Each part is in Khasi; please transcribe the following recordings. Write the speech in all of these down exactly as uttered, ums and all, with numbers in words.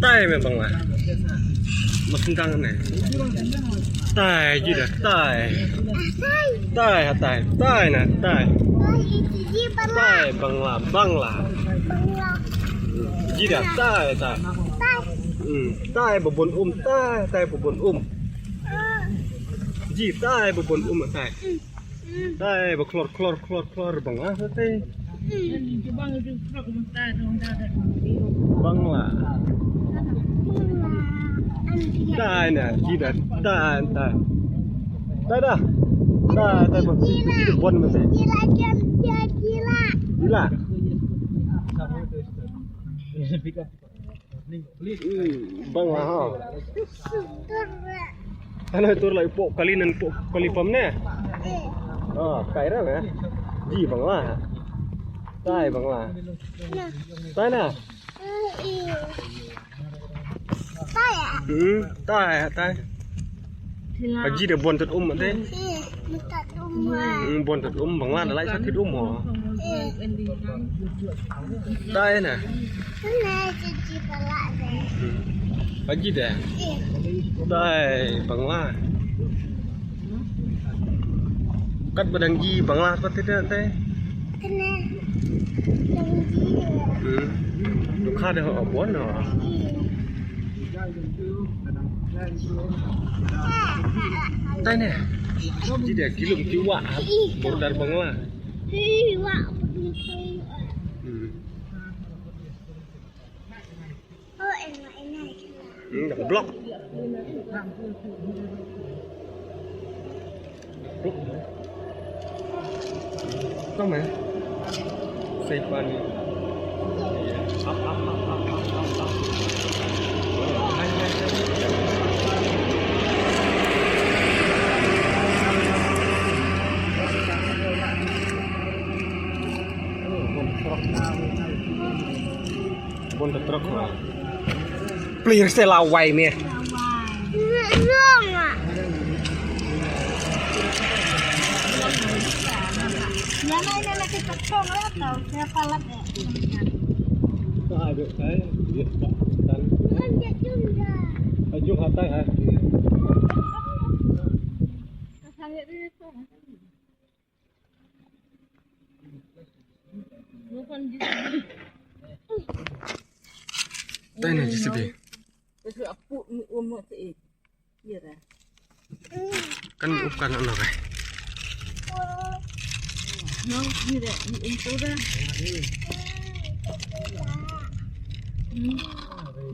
Tai me Bangla. Masentang ne. Tai ji da tai. Tai ha tai. Tai na tai. Tai Bangla Bangla. Ji da tai tai. Hmm. Tai babun um tai tai babun um. Ji tai babun um tai. Tai ba khlor khlor khlor khlor Bangla tai. Bangla. Tai na ji da tai tai. Tai da. Tai tai ba bon ma tai. Gila. Hmm, Bangla ha. Ano tur lai po kali nan po kali pam ne. Ah, kai ra ne. Ji Bangla. Tai Bangla. Tai na. Hmm, tai tai. Haji da bon tat um de. Hmm, bon tat um Bangla da lai sa tit um ho. Tai na. Hmm. Haji da. Tai Bangla. Kat ba dang ji Bangla pat tit tai. Hmm. Dukha da ho bon ho. Tai ne. Ji da ki lum ki wah border Bangla. Hmm. Hmm, block. Tao mày. Xây pan. Bun ta trok ma. Plir se la wai me. Tanya J C B. Kan up kan ano kai. No, ni deh, ni itu dah. Hmm.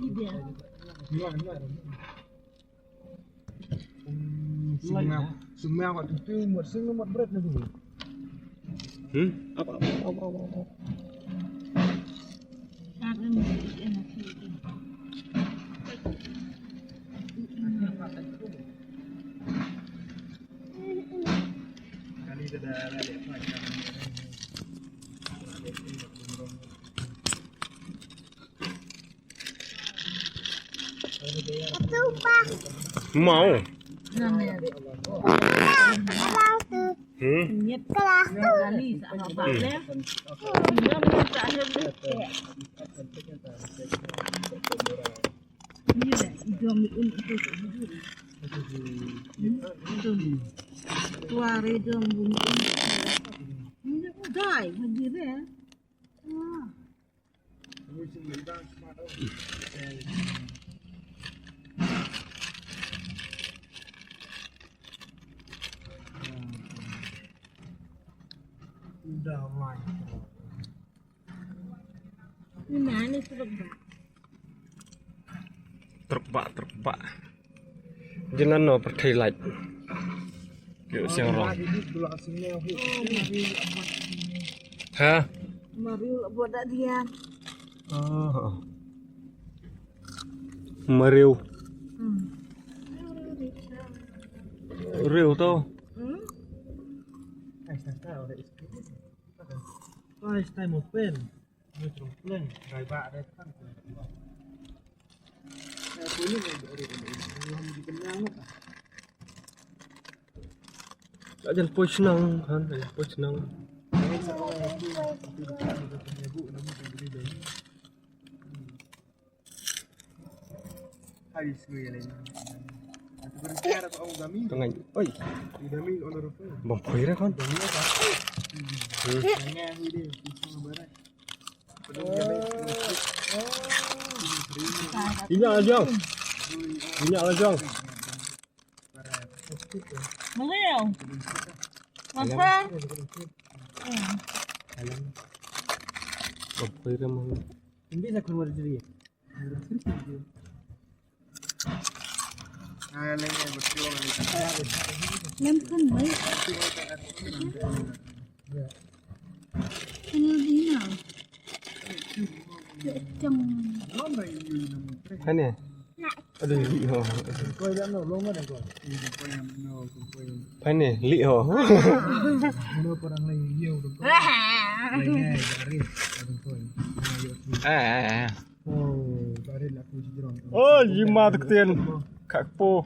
Ni dia. Hmm, sing mèo, sing mèo ka tu tu mut sing mut bret na tu. Hmm? Apa apa apa apa apa. Mau. Hmm. Dai, haji deh. Wah. Trok ba, trok ba. Jinan no pyrthei lait. Yu siang rong. Ha? Mariu la boda dia. Oh. Mariu. Hmm. Riu to. Hmm? First time open. Ajan poi chnong, han, ajan poi chnong. Ajan poi chnong. Tengah. Oi. Bang phoira kon. Inya la jong. Inya la jong. Masa? Bang phoira mah. Lem kan mai. Kan di na. Chang. Kan ya? Aduh, iya. Pan ni, li ho. Oh, jima tu ktien. Kak po.